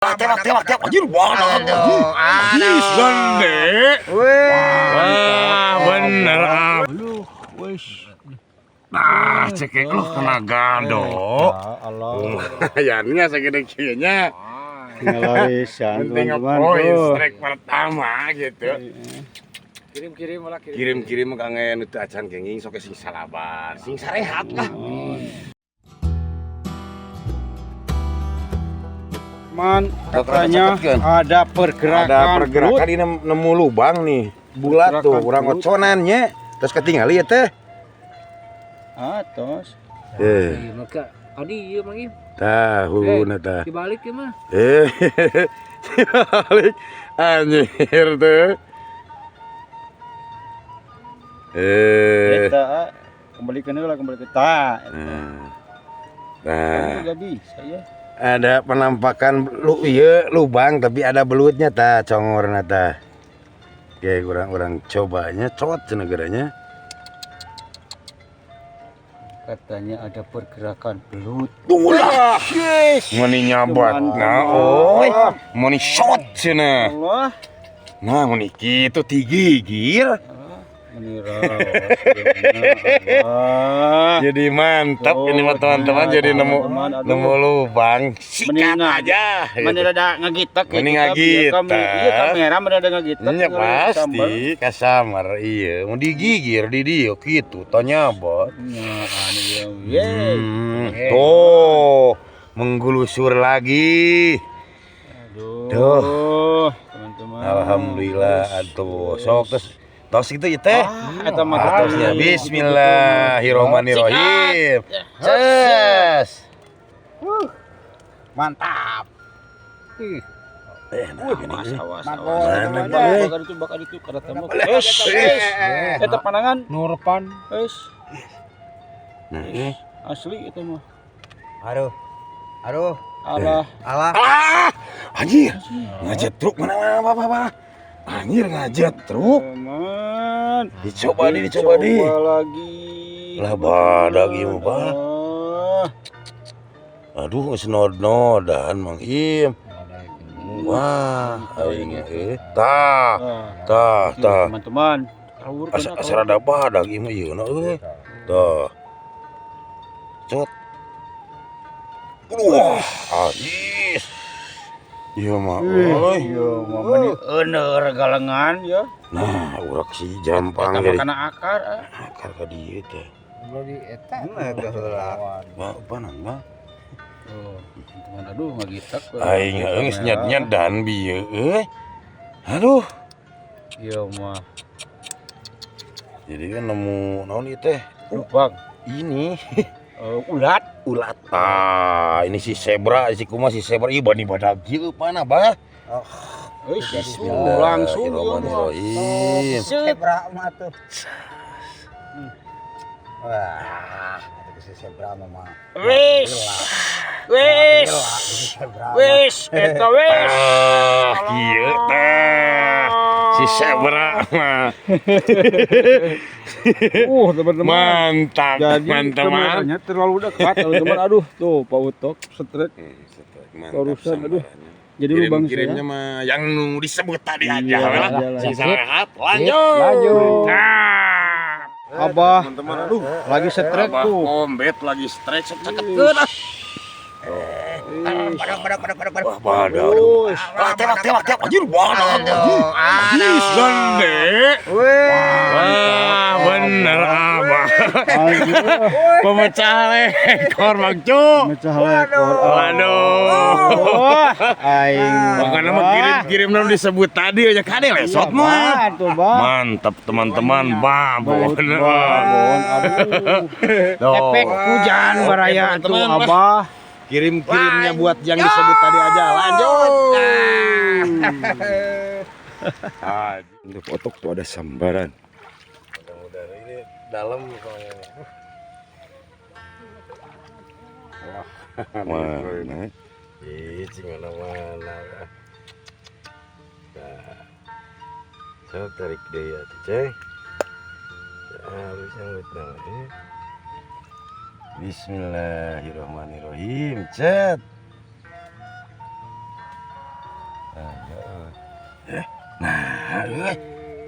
Tewak tewak tewak, anjir, wah, anjir, anjir, gede. Wah, bener ah. Wis. Nah, cekek lu kena gado. Allah. Lumayan nya segede kieu nya. Ngelarisan Penting teman-teman poin tuh. Strike pertama gitu. Kirim-kirim lah, kirim. Kirim-kirim kangge nu teu acan kenging, sok sing salabar, sing sarehat lah. Man, katanya ada pergerakan. Ada pergerakan ini, nemu lubang nih. Bulat tuh, Pergerakan urang belut. oconannya. Terus ketinggali ya teh. Ah, tos. Eh, Iya, maka adi ieu Mang Im. Tah, huna tah. Dibalik ya mah. Eh, dibalik. Anjir tuh. Eh. Eta ah, kembalikan heula, kembali ke ta. Nah, Enggak bisa ya. Ada penampakan lu iya lubang tapi ada belutnya ta, congorna ta. Oke, kurang-kurang cobanya cot negaranya. Katanya ada pergerakan belut. Ulah. Meni nyabat nah, oi. Meni shot cenah. Allah. Nah, meni kitu tigigir. Menira. Jadi mantap Oh, ini mah teman-teman, iya, jadi nemu teman-teman, aduh. nemu lubang sikat Mendingan. aja gitu. Meni rada ngagitek Meni gitu, ngagitek. Iya, kamera meni rada ngagitek. Iya pasti kasamar, iya mau digigir di dia gitu tanya bot. Ya, anu ya. Yeay. Tuh menggelusur lagi. Aduh. Duh. Teman-teman. Alhamdulillah atuh sok terus tos gitu ya teh. Ah, eta mah Atosnya Bismillahirrahmanirrahim. Ces. Mantap. Ih, Eh, nah, gini, Awas, gini. awas, Mana, awas. Bang? Bakar itu, bakar itu, kada tembok. Es, es. Eta pandangan. Nurpan. Es, Nah, eh. asli itu mah. Aduh. Aduh. Alah, Alah. Ah, anjir. Ngajet truk mana mana apa apa. Anjir ngajet truk. teman. Dicoba di, dicoba di. Coba lagi. Lah badag ieu mah, Pak. Ah. Aduh, geus nod-nodan Mang Im. Wah, aing eh. Tah, Ah. tah, tah. Teman-teman. Kawur Asa kena, asa rada badag ieu mah ieu na euy. Tah. Cot. Wah, habis. Ieu mah euy. Iya, mah meni euneur galengan ya. Nah, urak si jampang Eta mah jadi kana akar. Ah. akar ka dieu teh. Belum di eta. Wah, panan mah. Tuh, teman-teman, aduh ngagitek. Aing geus nyad-nyadan bieu euy. Aduh. Iya mah. Jadi kan nemu naon ieu teh? Lubang. Ini Ulat. Ulat. Ah, ini si zebra, si kumaha si zebra ieu bani badag ieu pana bah. Wis, langsung ieu mah. Bismillahirrahmanirrahim. Zebra mah tuh. Wah, itu si zebra mah mah. Wis. Wis. Gila, si zebra mah. Wis, eta wis. Ah, kieu teh. Si zebra mah. Teman-teman. Mantap, Jadi teman-teman. kameranya terlalu dekat, teman-teman. Aduh, tuh Pak Utok strike. Mantap Barusan, aduh. sambarannya. Jadi lubang Kirim-kirimnya saya. mah yang nu disebut tadi aja Iya, lah. iya lah. Sing sehat, lanjut. Lanjut. Nah. Abah Teman-teman, aduh. lagi strike Abah tuh. kombet lagi strike sok cakepkeun ah. Badak, badak, badak, badak, badak. Wah, badak. Aduh. Wis. Wah, tewak tewak tewak, anjir, wah, anjir. Anjir, gede. Wah, bener abah. Pemecah rekor Bang Cu. Mecah rekor. Waduh. Wah, aing. Makanya mah kirim-kirim nu disebut tadi aja kade lesot mah. Tuh, Bang. Mantap teman-teman, bang, Bon, bener. bon, aduh. Tuh. Efek hujan Oke, baraya tuh teman-teman. Abah. Kirim-kirimnya buat yang disebut tadi aja. Lanjut. Untuk otok tuh ada sambaran. Mudah-mudahan ini dalam soalnya. Wah, mana? Ih, cing mana-mana. Nah. So, tarik deh ya, tuh, Ceng. Harus yang betul. Bismillahirrahmanirrahim. Cet. Nah,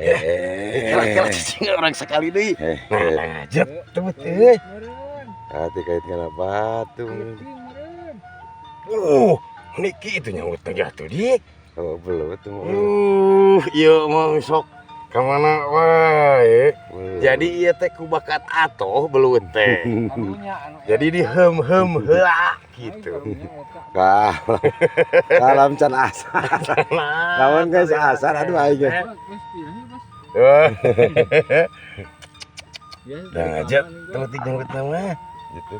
kira-kira cicing orang sekali deui. Nah, ngajet tuh euy. Hati kait kana batu. Niki itu nyamut jatuh di. Oh, belut tuh. Ieu mah sok ka mana wae. Jadi ieu teh ku bakat atoh belut teh. Jadi di hem-hem heula gitu. Kalam can asar. Lawan guys asar aduh aing. Dah ngajak telutik janggut nama. Gitu.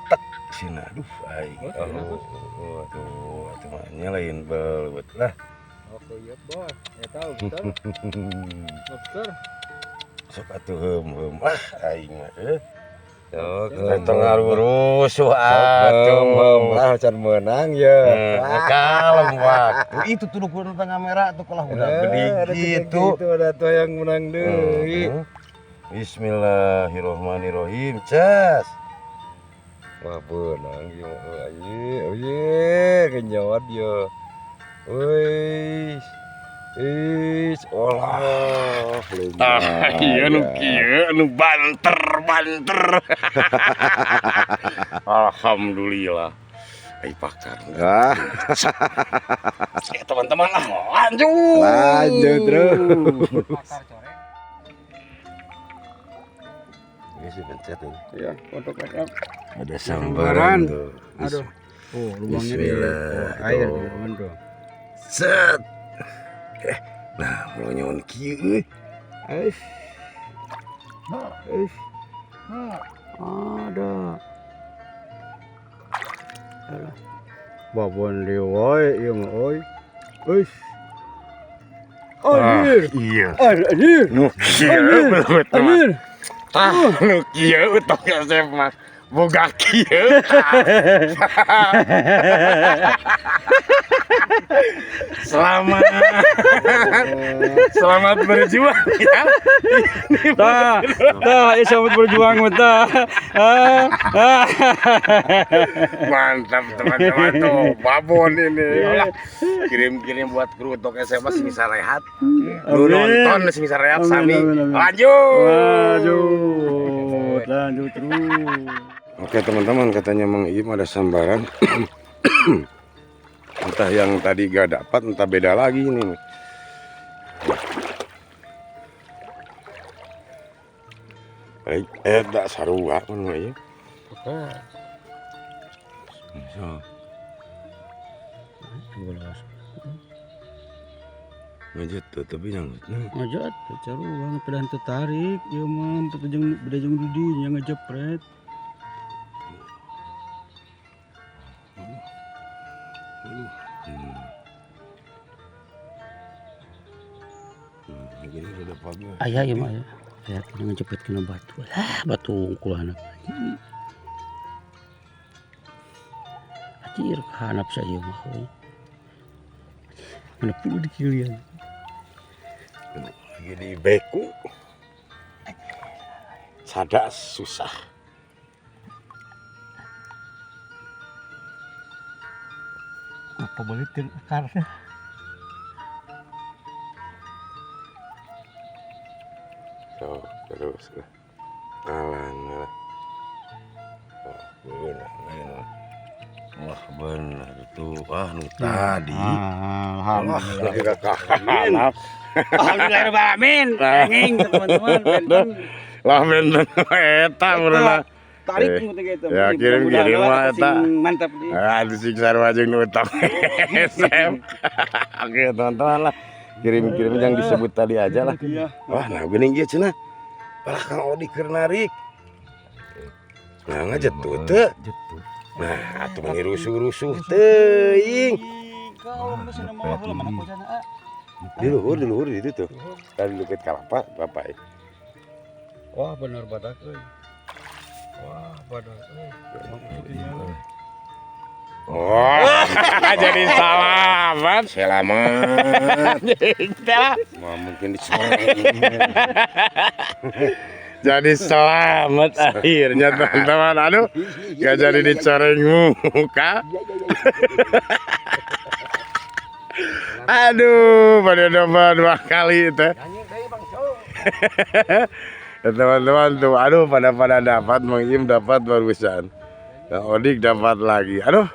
Tek sina aduh aing. Oh, aduh, atuh mah nya lain belut lah. Oke, iya bos. Ya tahu betul. Lobster. Sok atuh hem-hem ah aing mah euy. Sok Tengah rusuh atuh. hem lah can meunang ya. Kalem waktu itu tuh dukun tengah merah tuh kalau udah gede gitu. Itu ada tuh yang menang deui. Bismillahirrohmanirrohim. Ces. Wah, beunang ieu mah euy. Euy, genjot ye. Wih. Ih, olah, Ah, iya nu kieu nu banter-banter. Alhamdulillah. Ai pakar. Ah, Ya, teman-teman lah, lanjut. lanjut terus. Pakar corek. Ini sih pencet ini. Iya, untuk backup. Ada sambaran tuh. Aduh. Oh, lubangnya di Bismillah. air Tuh. di tuh. Set. Nah, mau nyon kieu euy. Ais. Ais. Ada. Alah. Babon deui wae ieu mah euy. Euy. Anjir. Iya. Anjir. Nu kieu belut mah. Anjir. Tah, nu kieu utok Yosef mah. Boga kieu. Selamat. Selamat berjuang ya. Tah, tah, ya selamat berjuang tah. Ah, ah. Mantap teman-teman tuh babon ini. Alah, kirim-kirim buat kru untuk SMA sing bisa rehat. Lu nonton sing bisa rehat sami. Lanjut. Lanjut, lanjut terus. Oke teman-teman, katanya Mang Iim ada sambaran. Entah yang tadi gak dapat, entah beda lagi ini. Baik, tak sarua kan Mang Iim. So. Ngajut tuh, tapi nyanggut. Ngajat, caruang pedan tertarik, ieu mah petejeng bedajeng di dinya ngejepret. Gini udah pagi. Aya ieu mah aya. Aya kena ngejepret kena batu. Lah, batu unggul anak. Anjir, hanap saya mah. Mana perlu dikilian. Lagi di beku. Sadas susah. Apa boleh teu akarnya? So, terus lah. Alan lah. Wah, benar, benar. Wah, benar tuh. Ah, nu tadi. Alhamdulillah. Wah, lagi kahanap. Alhamdulillah rabbil alamin. Anjing teman-teman, benten. Lah benten eta beurna. Tarik nu teh eta. Ya, kirim-kirim mah eta. Mantap di. Aduh siksa jeung nu utang. SM. Oke, teman-teman lah. Kirim-kirim yang disebut tadi aja lah. Iya. Wah, nah geuning ieu cenah. Palah Kang Odi keur narik. Nah, ngajetut teu. Nah, atuh meni rusuh-rusuh teuing. Di luhur itu tuh. Tadi leukeut kalapa, bapak. Wah, bener badak euy. Wah, badak euy. Wah, jadi selamat. Selamat. Wah, mungkin dicoreng. Jadi selamat akhirnya teman-teman. Aduh, gak jadi dicoreng muka. Aduh, pada dapat dua kali itu. Ya, teman-teman tuh, aduh, pada pada dapat, Mang Im dapat barusan. Nah, Odik dapat lagi. Aduh.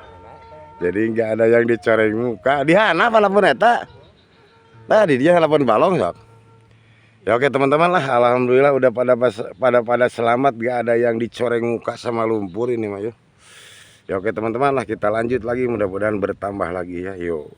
Jadi nggak ada yang dicoreng muka. Di hana palapun eta. Nah, di dia palapun balong sok. Ya oke, teman-teman lah, alhamdulillah udah pada pada selamat, gak ada yang dicoreng muka sama lumpur ini mah yuk. Ya oke, teman-teman lah, kita lanjut lagi, mudah-mudahan bertambah lagi ya. Yuk.